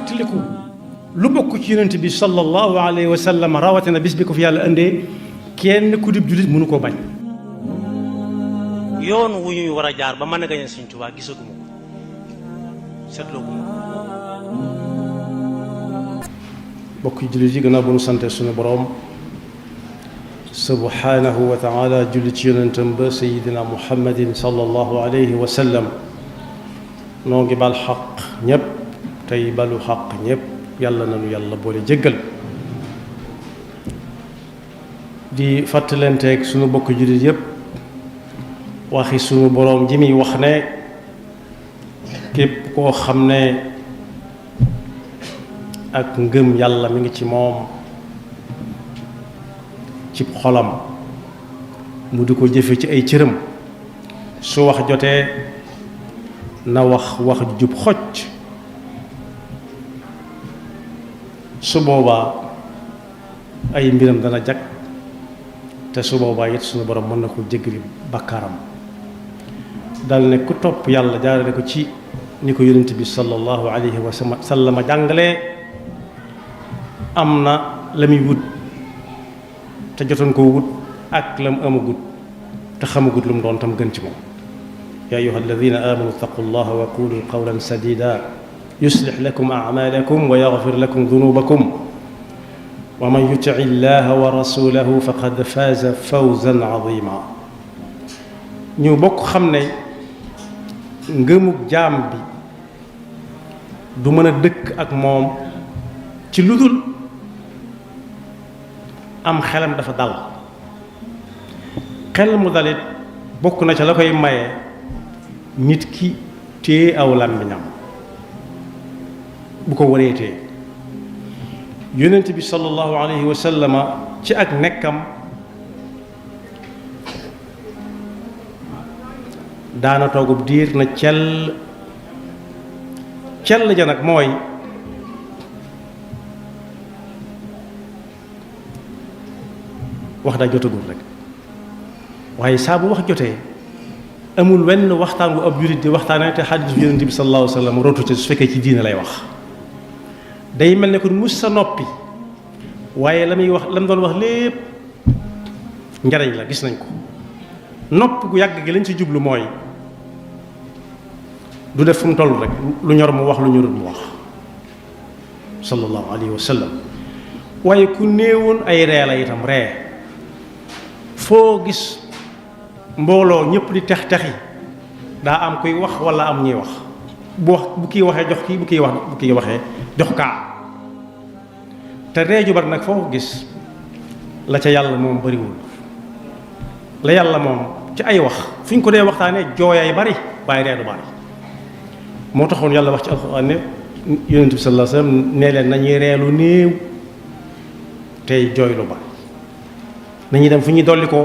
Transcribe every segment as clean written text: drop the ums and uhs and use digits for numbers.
fàttaliku lu bokk ci yonent bi sallallahu alayhi wa sallam rawatina bis bi ko fi yàlla indee kenn ku dib jullit mënu koo bañ. yoon wu ñuy war a jaar ba mën a gañe Sëñ Tuubaa gisaguma ko seetlooguma ko. bokk jullit yi gannaaw bu nu sante suñu boroom subhanahu wa taala julli ci yonentam ba sayidina muhammadin sallallahu alayhi wa sallam noo ngi bal xaq ñépp tey balu xaq ñépp yàlla nanu yàlla boole jéggal di fàttalanteeg sunu bokk jullit yépp waxi sunu boroom ji muy wax ne képp koo xam ne ak ngëm yàlla mi ngi ci moom ci xolam mu di ko jëfe ci ay cëram su wax jotee na wax wax jub xocc su boobaa ay mbiram dana jag te su boobaa it sunu borom mën na ko jéggali bakkaaram dal ne ku topp yàlla jaarale ko ci ni ko yonent bi sallallahu alayhi wa sallam jàngalee am na la muy wut te jotoon koo wut ak la mu amagut te xamagut lu mu doon tam gën ci moom yaa ayyuha alladina amanu ittaqu llaha wa qulu qawlan sadida yuslix lakum acmaalakum wa yaxfir lakum dunubakum wa man yuti llaha wa rasulahu faqad faaza fawzan azima ñu bokk xam ne ngëmug jaam bi du mën a dëkk ak moom ci lu dul am xelam dafa dal xel mu dalit bokk na ca la koy maye nit ki téye aw làmmiñam bu ko waree téye yonent bi sallallahu alayhi wa sallama ci ak nekkam daana toogub diir na cell ja nag mooy wax daa jotagul rek waaye saa bu wax jotee amul wenn waxtaan bu ab jurit di waxtaanee te xadiisu yonent bi sallallahu alayhi wa sallam rotu ca su fekkee ci diine lay wax day mel ne ko mus sa noppi waaye la muy wax la mu doon wax lépp njariñ la gis nañ ko nopp gu yàgg gi lañ ci jublu mooy du def fu mu toll rek lu ñor mu wax lu ñorul mu wax sallallahu alayhi wa sallam waaye ku néewoon ay ree la itam ree foo gis mbooloo ñëpp di tex-texi daa am kuy wax wala am ñuy wax bu kii waxee jox kii bu kii waxee jox kaa te ree ju bari nag foo ko gis la ca yàlla moom bariwul la yàlla moom ci ay wax fu ñu ko dee waxtaanee jooyaay bari waaye ree du bari moo taxoon yàlla wax ci alxuraan ne yonent bi sallallahu alayhi wasallam nee leen nañuy reelu néew tey jooy lu bari nañuy dem fu ñuy dolli ko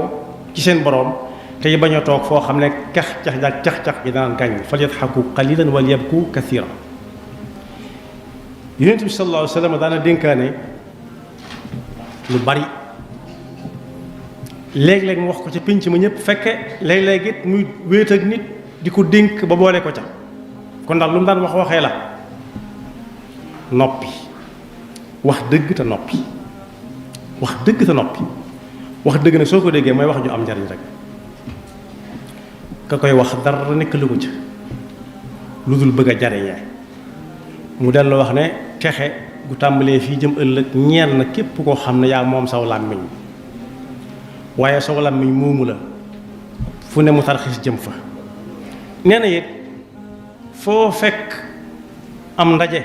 ci seen boroom tey bañ a toog foo xam ne cax-cax yi daan gàññ fal yadhaku qalilan wal yabku kathiran yonent bi sallallahu alayhi wasallam daana dénkaane lu bari léeg-léeg mu wax ko ca pénc ma ñëpp fekke léeg-léeg it muy wéet ak nit di ko dénk ba boole ko ca kon daal lu mu daan waxee la noppi wax dëgg te noppi wax dëgg te noppi wax dëgg nag soo ko déggee mooy wax ju am njariñ rek ka koy wax dara nekk lu ko ca lu dul bëgg a jariñee mu dellu wax ne texe gu tàmbalee fii jëm ëllëg ñeel na képp koo xam ne yaa moom saw làmmiñ waaye saw làmmiñ moomu la fu ne mu tarxis jëm fa nee na it foo fekk am ndaje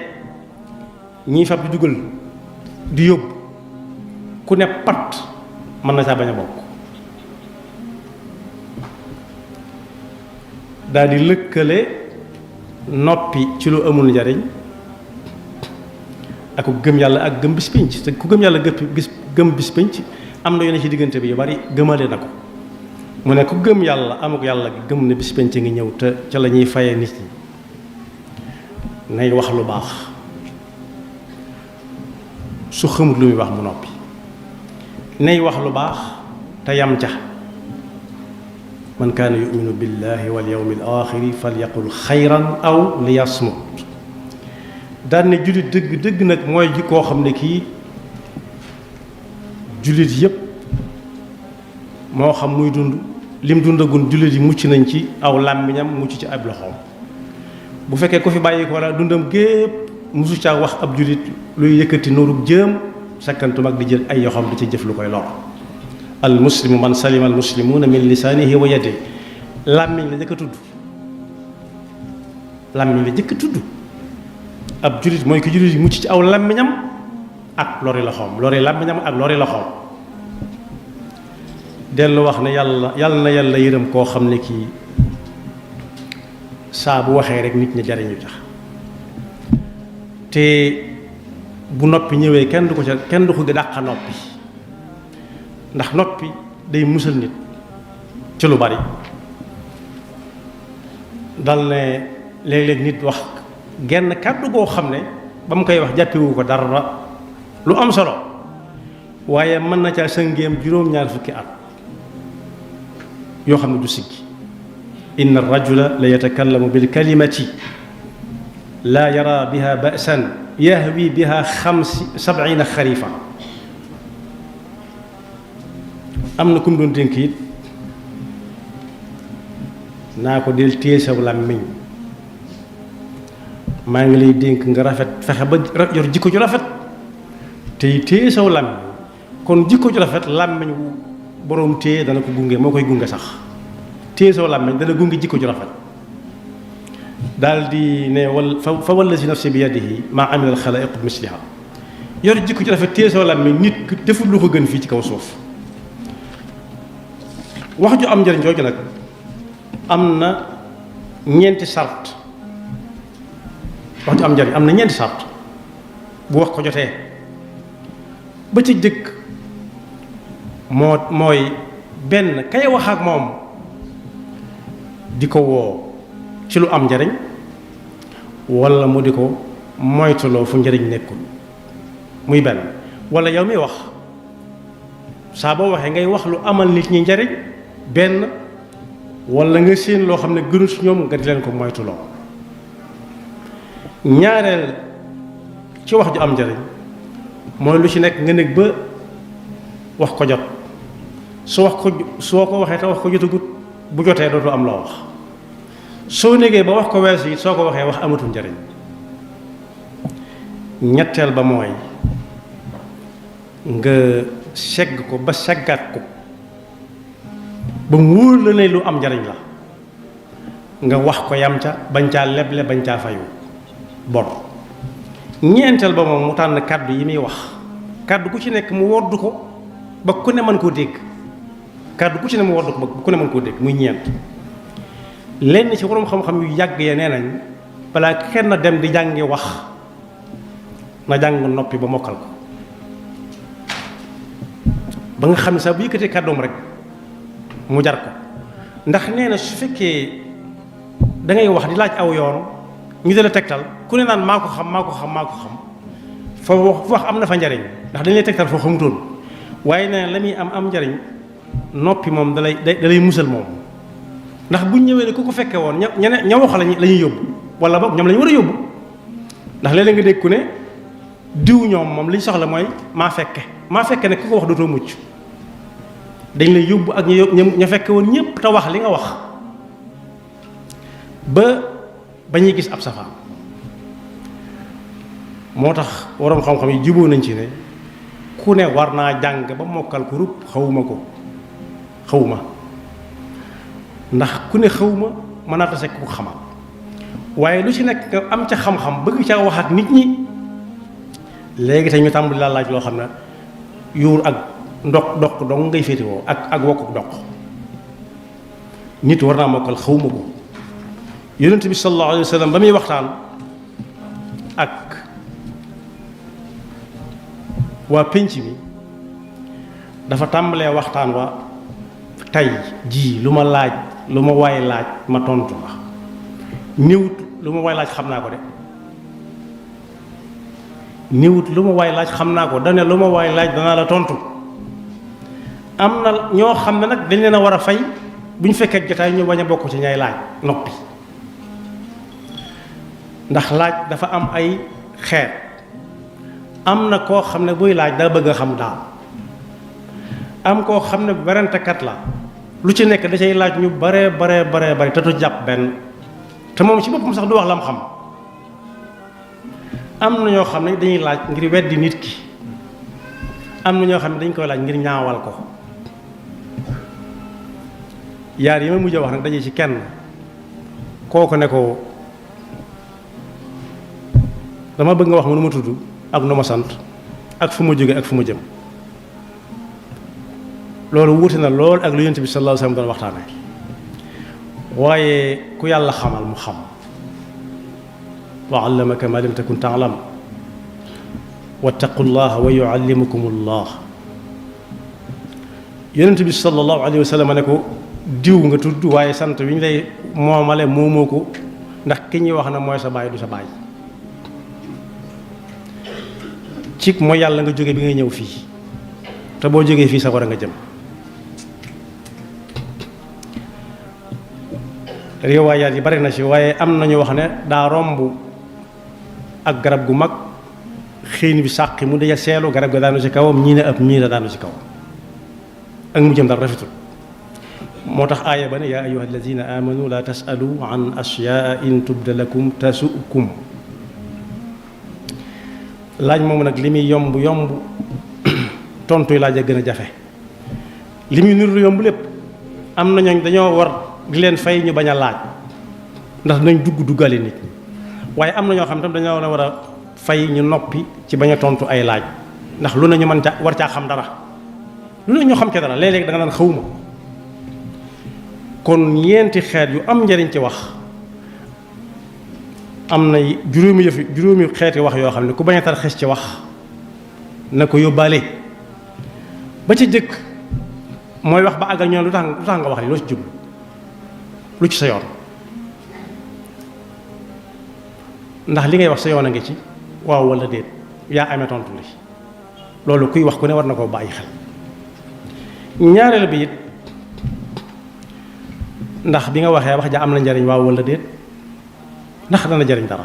ñii fab di dugal di yóbbu ku ne pat mën na saa bañ a bokk daal di lëkkale noppi ci lu amul njariñ ak ku gëm yàlla ak gëm bis pénc te ku gëm yàlla gëm bis pénc am na yoone ci diggante bi yu bari gëmale na ko mu ne ku gëm yàlla amuk yàlla gi gëm ne bis pénc ngi ñëw te ca la ñuy faye nit ñi nay wax lu baax su xamut lu muy wax mu noppi nay wax lu baax te yam ca man kaana yuminu billahi wal yawmil axiri falyaqul xayran aw liyasmut daan ne jullit dëgg dëgg nag mooy ji koo xam ne kii jullit yépp moo xam muy dund lim dundagun jullit yi mucc nañ ci aw làmmiñam mucc ci ab loxoom bu fekkee ko fi bàyyi ko walla dundam gépp musu caa wax ab jullit luy yëkkati noorub jëm sakkantum ak di jël ay yoxam di ci jëf lu koy lor al muslimu man salima al muslimuuna min lisaanihi wa yadihi làmmiñ la jëkk a tudd làmmiñ la jëkk a tudd ab jullit mooy ki jullit yi mucc ci aw làmmiñam ak lori loxoom lori làmmiñam ak lori loxoom dellu wax ne yàlla na yàlla yërëm koo xam ne kii saa bu waxee rek nit ñi jariñu tax te bu noppi ñëwee kenn du ko dàqa noppi ndax noppi day musal nit ci lu bari dal ne léeg-léeg nit wax genn kàddu goo xam ne ba mu koy wax jàppewu ko dara lu am solo waaye mën na caa sëngéem juróom-ñaar fukki at yoo xam ne du siggi inna rajula la yatakallamu bil kalimati laa yara biha ba'san yahwi biha 70 xarifa am na ku mu doon dénk it naa ko del téye saw làmmiñ maa ngi lay dénk nga rafet fexe ba yor jikko ju rafet tey téye saw làmmiñ kon jikko ju rafet làmmiñ wu boroom téye dana ko gunge moo koy gunge sax téye saw làmmiñ dana gunge jikko ju rafet daal di ne fa wallazi nafsi bi yadihi maa amila alxalaiq misliha yor jikko ju rafet téye saw làmmiñ nit deful lu ko gën fii ci kaw suuf wax ju am njëriñ jooju nag am na ñeenti sart wax ju am njëriñ am na ñeenti sart bu wax ko jotee ba ci jëkk mooy benn kay wax ak moom di ko woo ci lu am njariñ walla mu di ko moytuloo fu njariñ nekkul muy benn walla yow mi wax saa boo waxee ngay wax lu amal nit ñi njariñ benn walla nga séen loo xam ne gënul ci ñoom nga di leen ko moytuloo ñaareel ci wax ju am njariñ mooy lu ci nekk nga nekk ba wax ko jot soo ko waxee te wax ko jotagut bu jotee dootu am loo wax soo négee ba wax ko weesu it soo ko waxee wax amatul njariñ ñetteel ba mooy nga segg ko ba seggaat ko ba mu wóor la ne lu am njariñ la nga wax ko yam ca bañ caa leble bañ caa fayu bor ñeenteel ba moom mu tànn kàddu yi muy wax kàddu ku ci nekk mu woddu ko ba ku ne mën koo dégg kàddu ku ci ne mu woddu ko ba ku ne mën koo dégg muy ñeent lenn ci borom xam-xam yu yàgg ya nee nañ balaa kenn dem di jàngi wax na jàng noppi ba mokkal ko ba nga xam ne sax bu yëkkatee kàddoom rek mu jar ko ndax nee na su fekkee da ngay wax di laaj aw yoon ñu dala tegtal ku ne naan maa ko xam foo wax am na fa njariñ ndax dañ lay tegtal foo xamutoon waaye nee na la muy am njariñ noppi moom dalay musal moom ndax buñ ñëwee ne ku ko fekkee woon ña wax la ñuy yóbbu wala boog ñoom la ñu war a yóbbu ndax léeg-léeg nga dégg ku ne diw ñoom moom li ñu soxla mooy maa fekke ne ku ko wax dootoo mucc dañ lay yóbbu ak ña fekke woon ñépp te wax li nga wax ba ñuy gis ab safaan moo tax waroom xam-xam yi juboo nañ ci ne ku ne war naa jàng ba mokkal ko rupp xawuma ndax ku ne xawma mën naa tase ku xamal waaye lu ci nekk nga am ca xam-xam bëgg ca wax ak nit ñi léegi te ñu tàmbali laa laaj loo xam ne yuur ak doq dong ngay féetewoo ak wokkuk doq nit war naa mokkal xawma ko yonent bi sallallahu alayhi wa sallam ba muy waxtaan ak waa pénc mi dafa tàmbalee waxtaan wa tey jii lu ma waay laaj ma tontu la néewut lu ma waay laaj xam naa ko de néewut lu ma waay laaj xam naa ko dane lu ma waay laaj danaa la tontu am na ñoo xam ne nag dañ leen a war a fay bu ñu fekkee jotaay ñu bañ a bokk ci ñay laaj noppi ndax laaj dafa am ay xeet am na koo xam ne buy laaj daa bëgg a xam daal am koo xam ne werantekat la lu ci nekk da cay laaj ñu bare te du jàpp benn te moom ci boppam sax du wax lam xam am na ñoo xam ne dañuy laaj ngir weddi nit ki am na ñoo xam ne dañ koy laaj ngir ñaawal ko yaar yi ma mujj wax nag daje ci kenn kooku ne ko dama bëgg nga wax ma nu ma tudd ak nu ma sant ak fu ma jóge ak fu ma jëm loolu wuute na lool ak lu Yonent bi sallallahu alayhi wa sallam doon waxtaane waaye ku yàlla xamal mu xam wa allamaka ma lam takun ta'lam wattaqullaha wa yuallimukumullah Yonent bi sallallahu alayhi wa sallam ne ko diw nga tudd waaye sant wi ñu lay moomale moomoo ko ndax ki ñuy wax na mooy sa baay du sa baay ci mooy yàlla nga jóge bi ngay ñëw fii te boo jógee fii sa war a nga jëm riwaayaat yi bari na ci waaye am nañu wax ne daa romb ak garab gu mag xiin bi sàqi mu daja seelu garab ga daanu ci kawam ñii ne ab miira daanu ci kawam ak mu jëm dara rafetul moo tax aaya ba ne yaa ayyuha alladina amanu la tasalu an ashyaa in tubda lakum tasukum laaj moom nag li muy yomb tontuy laaj a gën a jafe li muy niru yomb lépp am na ñooñ dañoo war di leen fay ñu bañ a laaj ndax dinañ duggali nit ñi waaye am na ñoo xam tam dañoo war a fay ñu noppi ci bañ a tontu ay laaj ndax lu ne ñu mën ca war caa xam dara lu ne ñu xam ca dara léeg-léeg da nga naan xawma kon ñeenti xeet yu am njariñ ci wax am na juróomi xeeti wax yoo xam ne ku bañ a tar xes ci wax na ko yóbbaale ba ci jëkk mooy wax ba àggal ñoom lu tax nga wax li loo ci jublu lu ci sa yoon ndax li ngay wax sa yoon a ngi ci waaw walla déet yaa amee tontu li loolu kuy wax ku ne war na koo bàyyi xel ñaareel bi it ndax bi nga waxee wax ja am na njariñ waaw walla déet ndax dana jariñ dara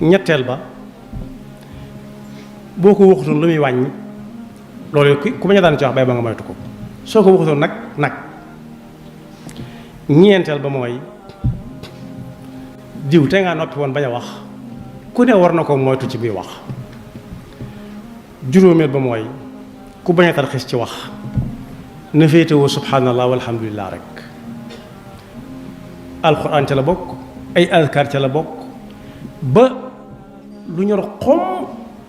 ñetteel ba boo ko waxutoon lu muy wàññi loolu ku bañ a daan ci wax bay ba nga moytu ko soo ko waxutoon nag ñeenteel ba mooy diw te ngaa noppi woon bañ a wax ku ne war na ko moytu ci biy wax juróomeel ba mooy ku bañ a tarxis ci wax na féetewoo subhanallah walhamdulillah rek alquran ca la bokk ay azkar ca la bokk ba lu ñor xom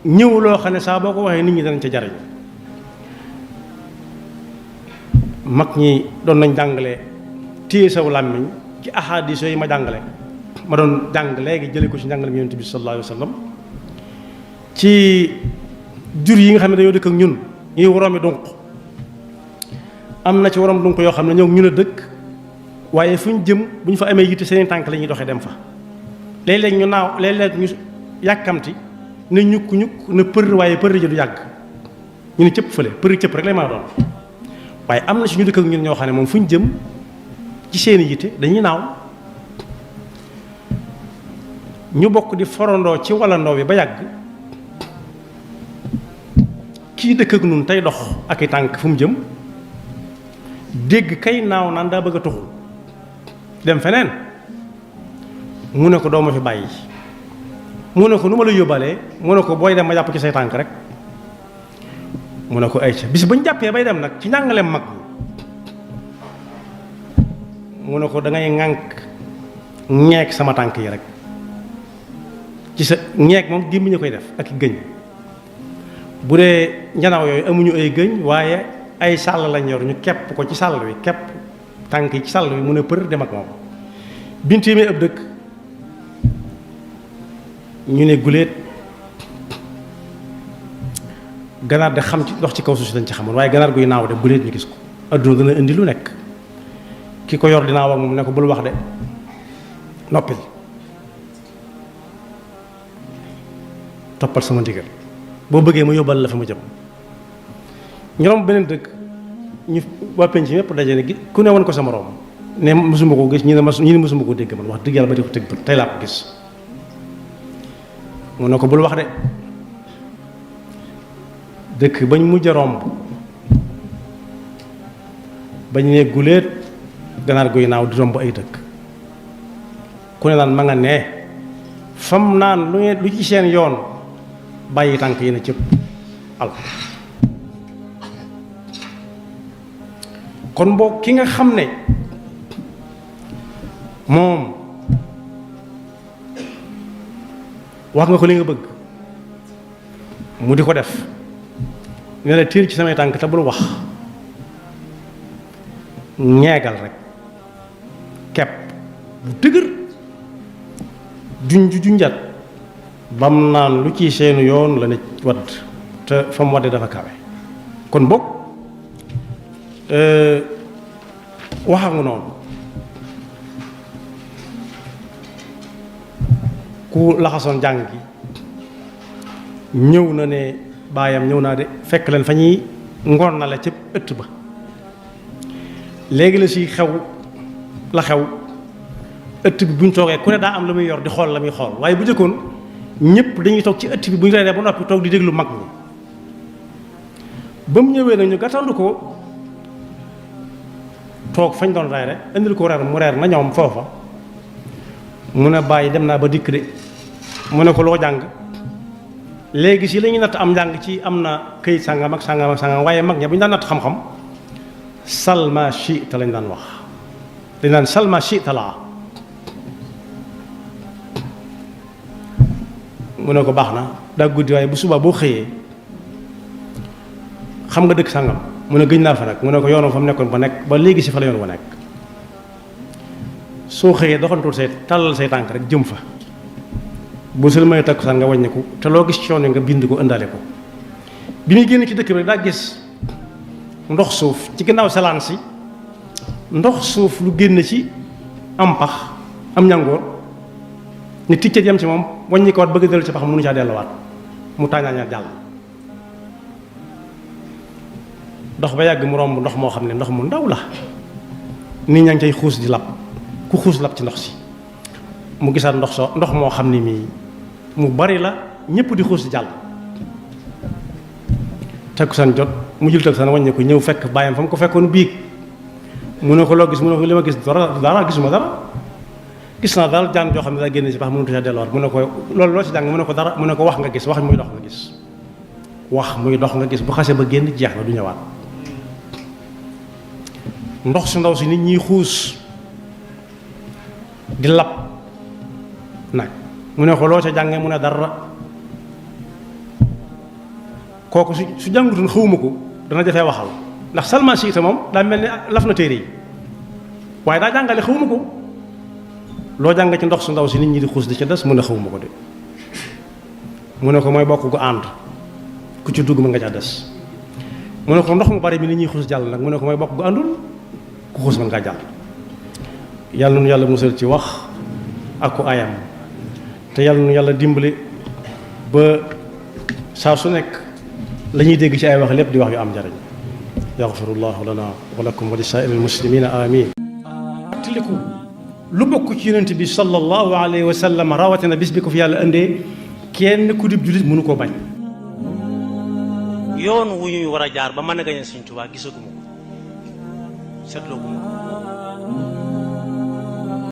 ñëw loo xam ne saa boo ko waxee nit ñi danañ ca jariñ mag ñi doon nañ jàngale téye saw làmmiñ ci ahadis yi ma jàngale ma doon jàng léegi jële ko ci njàngale mi Yonent bi sallallahu alayhi wa sallam ci jur yi nga xam ne dañoo dëkk ak ñun ñuy woroomi dunq am na ci worom dunq yoo xam ne ñoom ñun a dëkk waaye fu ñu jëm bu ñu fa amee yitte seen tànk la ñuy doxee dem fa léeg-léeg ñu naaw léeg-léeg ñu yàkkamti ne ñukk ne për waaye për ji du yàgg ñu ne cëpp fële për cëpp rek lay mën a doon waaye am na ci ñu dëkk ak ñun ñoo xam ne moom fu ñu jëm ci seen yitte dañuy naaw ñu bokk di forandoo ci walandoo bi ba yàgg kii dëkk ak ñun tey dox ak i tànk fu mu jëm dégg kay naaw naan daa bëgg a tuxu dem feneen mu ne ko doo ma fi bàyyi mu ne ko nu ma la yóbbalee mu ne ko booy dem ma jàpp ci say tànk rek mu ne ko ay ca bis ba ñu jàppee bay dem nag ci njàngaleem mag mu ne ko da ngay ŋànk ñeek sama tànk yi rek ci sa ñeek moom gémmiñ ñu koy def ak i gëñ bu dee njanaaw yooyu amuñu ay gëñ waaye ay sàll lañ yor ñu kepp ko ci sàll wi kepp tànk yi ci sàll wi mu ne për dem ak moom bintéemee ab dëkk ñu ne guléet ganaar de xam ci dox ci kaw suuf si dañ ci xamoon waaye ganaar guy naaw de guléet ñu gis ko adduna dana indi lu nekk ki ko yor dinaa wax moom ne ko bul wax de noppil toppal sama ndigal boo bëggee ma yóbbal la fa ma jëm ñu romb beneen dëkk ñu waa penc ñëpp daje ne gi ku ne woon ko sama morom ne mësuma ko gis ñu ne mësuma ko dégg man wax dëgg yàlla ba di ko tëgg tey laa ko gis mu ne ko bul wax de dëkk bañ mujj a romb bañ ne guléet ganaar guy naaw di romb ay dëkk ku ne naan ma nga nee fam naan lu ci seen yoon bàyyi tànk yi na cëpp al kon boo ki nga xam ne moom wax nga ko li nga bëgg mu di ko def ne la tiir ci samay tànk te bul wax ñeegal rek kepp bu dëgër junjat bam naan lu ci seenu yoon la ne wadd te fa mu wadde dafa kawe kon boog waxa nga noonu ku laxasoon jàng gi ñëw na ne baayam ñëw naa de fekk leen fa ñuy ngoon na la ca ëtt ba léegi la si xew ëtt bi bu ñu toogee ku ne daa am la muy yor di xool la muy xool waaye bu njëkkoon ñëpp dañuy toog ci ëtt bi bu ñu reeree ba noppi toog di déglu mag ñi ba mu ñëwee nag ñu gàttandu ko toog fañ doon reere indil ko reer mu reer na ñoom foofa mu ne bàyyi dem naa ba dikk de mu ne ko loo jàng léegi si la ñuy natt am njàng ci am na këyit sàngam ak sàngam ak sàngam waaye mag ña bu ñu daan natt xam-xam salma shi'ta lañ daan wax dañ daan salma shi'ta laa mu ne ko baax na daa guddi waaye bu subaa boo xëyee xam nga dëkk sàngam mu ne gëñ naa fa nag mu ne ko yoonam fa mu nekkoon ba nekk ba léegi si fa la yoon wa nekk soo xëyee doxantul say tàllal say tànk rek jëm fa bu sel may takkusaan nga wàññiku te loo gis ci yoon nga bind ko ëndaale ko bi muy génn ci dëkk bi daa gis ndox suuf ci gannaaw salaan si ndox suuf lu génn ci am pax am ñangoor ni ticcat yam ci moom wàññi ko waat bëgg dellu ci pax mënu caa delluwaat mu tàññaañaat jàll ndox ba yàgg mu romb ndox moo xam ne ndox mu ndaw la nit ñaa ngi cay xuus di lab ku xuus lab ci ndox si mu gisaat ndox moo xam ne mii mu bari la ñëpp di xuus di jàll takkusaan jot mu jël takkusaan wàññi ko ñëw fekk bàyyam fa mu ko fekkoon biig mu ne ko loo gis mu ne ko li ma gis dara gisuma dara gis naa daal jaan joo xam ne daa génne si pax mënut a delluwaat mu ne ko loolu loo ci jàng mu ne ko dara mu ne ko wax nga gis wax muy dox nga gis wax muy dox nga gis bu xasee ba génn jeex na du ñëwaat ndox su ndaw si nit ñiy xuus di lab nag mu ne ko loo ca jàngee mu ne dara kooku su jàngutoon xawuma ko dana jafee waxal ndax salma siita moom daa mel ni laf na téere yi waaye daa jàngale xawuma ko loo jàng ci ndox su ndaw si nit ñi di xuus di ca des mu ne xawuma ko de mu ne ko mooy bokk gu ànd ku ci dugg ma nga ca des mu ne ko ndox mu bari mi nit ñuy xuus jàll nag mu ne ko mooy bokk gu àndul ku xuus ma nga jàll yàlla nu yàlla musal ci wax ak ku ayam te yàlla nu yàlla dimbali ba saa su nekk la ñuy dégg ci ay wax lépp di wax yu am njariñ yaxfirullahu lana wa lakum wa li saa'iril muslimina amin tiliku lu bokk ci yonent bi sallallahu alayhi wa sallam rawatina bis bi ko fi yàlla indee kenn ku dib jullit mënu koo bañ yoon wu ñuy war a jaar ba mën a gañe Sëñ Tuubaa gisaguma ko seetloo guma ko